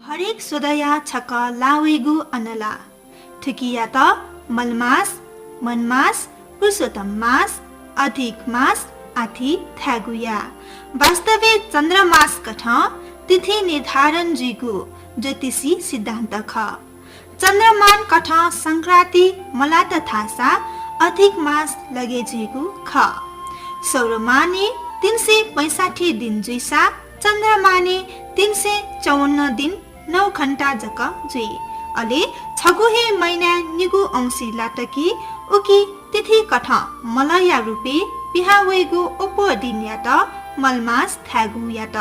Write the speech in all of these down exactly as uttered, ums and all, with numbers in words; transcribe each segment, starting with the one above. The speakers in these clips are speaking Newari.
हरेक स्वदँया छकः लाः वइगु अनला। थुकियात मलमास, मनमास, पुरुषोत्तम मास, अधिक मास आदि धायेगु या। वास्तवय् चन्द्रमास कथं तिथि निर्धारण जुइगु ज्योतिषी सिद्धान्त खः। चन्द्रमानकथं संक्रान्ति मलात धाःसा अधिक मास लगे जुइगु खः। सौरमानय् तीन सय पैंसठ्ठी दिन जुइसा चन्द्रमानय् तीन सय चौवन्न दिन नौ घण्टा जक जुइ। अले छगू हे महिनाय् निगू औंसी लात कि उकी तिथिकथं मलया रूपय् पिहां वइगु अप्वः दिनयात मलमास धायेगु यात।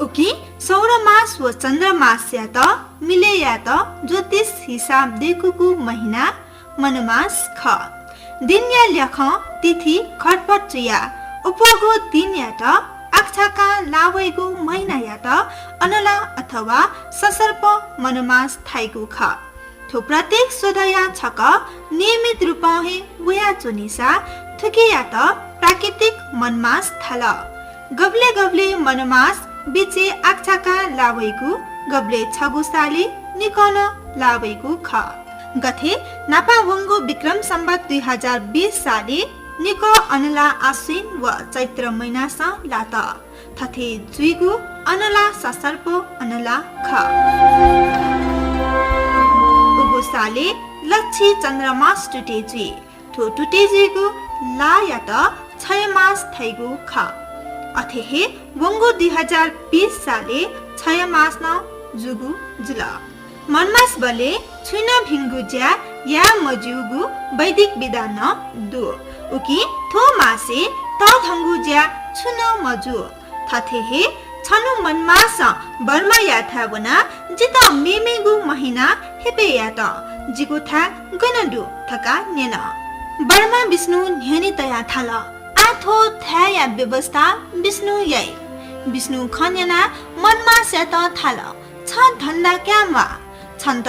उकिं सौरमास व चन्द्रमासयात मिले यायेत ज्योतिष हिसाब दय्‌कूगु महिना मनमास खः। दिनया ल्याखं तिथि खटपट जुयाः अप्वःगु दिनयात आकाझाकां लाः वइगु महिनायात अनला अथवा ससर्प मनमास धाइगु खः। थ्व प्रत्येक स्वदँया छकः नियमित रूपं हे वयाच्वनीसा थुकियात प्राकृतिक मनमास धाल। गबलें गबलें मनमास बिचय् आकाझाकां लाः वइगु, गबलें छगू सालय् निकः नं लाः वइगु खः। गथे न्हापा वंगु विक्रम सम्वत दुई हजार बीस सालय् निकः अनला आश्विन व चैत्र महिनासं लात। थथे जुइगु अनला ससर्प अनला खः। उगु सालय् लच्छि चन्द्रमास तुते जुइ। थ्व तुते जुइगु लायात क्षयमास धाइगु खः। अथे हे वंगु दुई हजार बीस सालय् क्षयमास नं जूगु जुल। मनमास बलय् छुं नं भिंगु ज्या याये मज्यूगु वैदिक विधान नं दु। उकिं थ्व मासय् तःधंगु ज्या छुं नं मजू। थथे हे छन्हु मनमासं बर्मायाथाय् वनाः जितः मेमेगु महिना हेपय् यात, जिगु थाय् गन दु धकाः न्यन। बर्मा विष्णु न्ह्यःने तयाः धाल, आः थ्व थाय्‌या व्यवस्था विष्णुं याइ। विष्णुं खँ न्यनाः मनमासयात धाल, छ धन्दा काये म्वाः। छन्त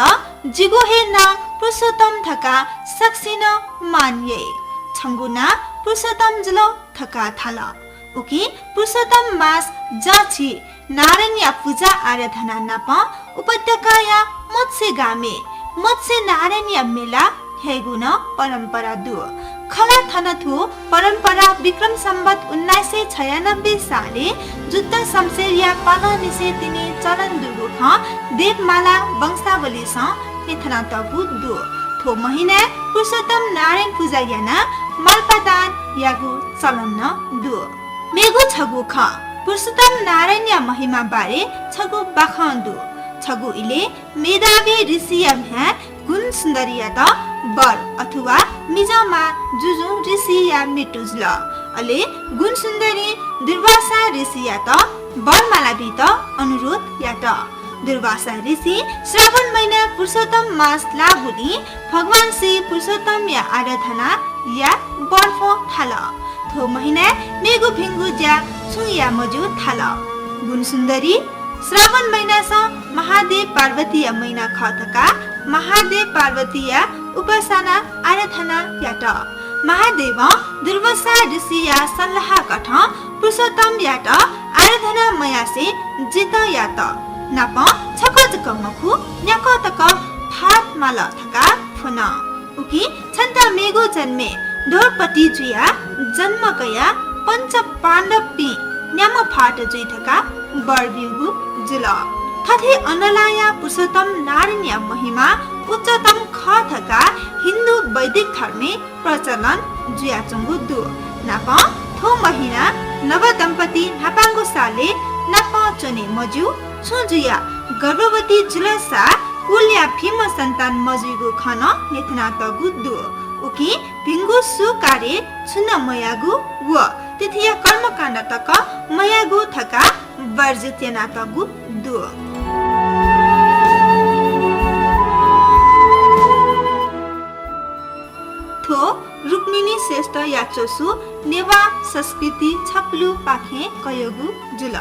जिगु हे नां पुरुषोत्तम धकाः सकसिनं मान याइ। छंगु नां पुरुषोत्तम जुल धकाः धाल। उकिं पुरुषोत्तम मास जःछि नारायणया पुजा आराधना नाप उपत्यकाया मत्स्य गामय् मत्स्य नारायणया मेला धाइगु नं परम्परा दु। खला थन थ्व परम्परा विक्रम सम्वत उन्नाइस सय छयानब्बे सालय् जुद्ध शमशेरया पालंनिसें तिनि चलन दुगु खँ देवमाला वंशावलीसं न्ह्यथनातःगु दु। थ्व महिनाय् पुरुषोत्तम नारायण पुजा यानाः मालपा दान याःगु चलन नं दु। मेगु छगू खँ, पुरुषोत्तम नारायणया महिमा बारे छगू बाखं दु। छगू इलय् मेधावी ऋषिया म्ह्याय् गुणसुन्दरीयात वर अथवा मिजंमां जुजुं ऋषिया मृत्यु जुल। अले गुणसुन्दरीं दुर्वासा ऋषियात वर माला बीत अनुरोध यात। दुर्वासा ऋषिं श्रावण महिनाय् पुरुषोत्तम मास लाःगुलिं भगवान श्री पुरुषोत्तमया आराधना याये वर फ्वं धाल। थ्व महिनाय् मेगु भिंगु ज्या छुं याये मज्यू धाल। गुणसुन्दरीं श्रावण महिनासं महादेव पार्वतीया महिना खः धकाः महादेव पार्वतीया उपासना आराधना यात। महादेवं दुर्वासा ऋषिया सल्लाह कथं पुरुषोत्तमयात आराधना मयासें जिद्द यात। नापं छकः जक मखु, न्याकः तक फात माल धकाः फ्वन। उकिं छन्त मेगु जन्मय् द्रौपदी जुयाः जन्म कयाः पञ्च पाण्डवपिं न्याम्ह फात जुइ धकाः वर ब्यूगु जुल। थथे अनलाया पुरुषोत्तम नारायणया महिमा उच्चतम खः धकाः हिन्दू वैदिक धर्मय् प्रचलन जुयाच्वंगु दु। नापं थ्व महिना नवदम्पति न्हापांगु सालय् नापं च्वने मज्यू। छुं जुयाः गर्भवती जुलसा कुलया भिंम्ह सन्तान मजुइगु खँ नं न्ह्यथनातःगु दु। उकिं भिंगु शुभ कार्य छुं नं मयायेगु व तिथिया कर्मकाण्ड तक मयायेगु धकाः वर्जित यानातःगु दु। थ्व रुक्मिणी श्रेष्ठया च्वसु नेवाः संस्कृति छपुलुपाखें कयागु जुल।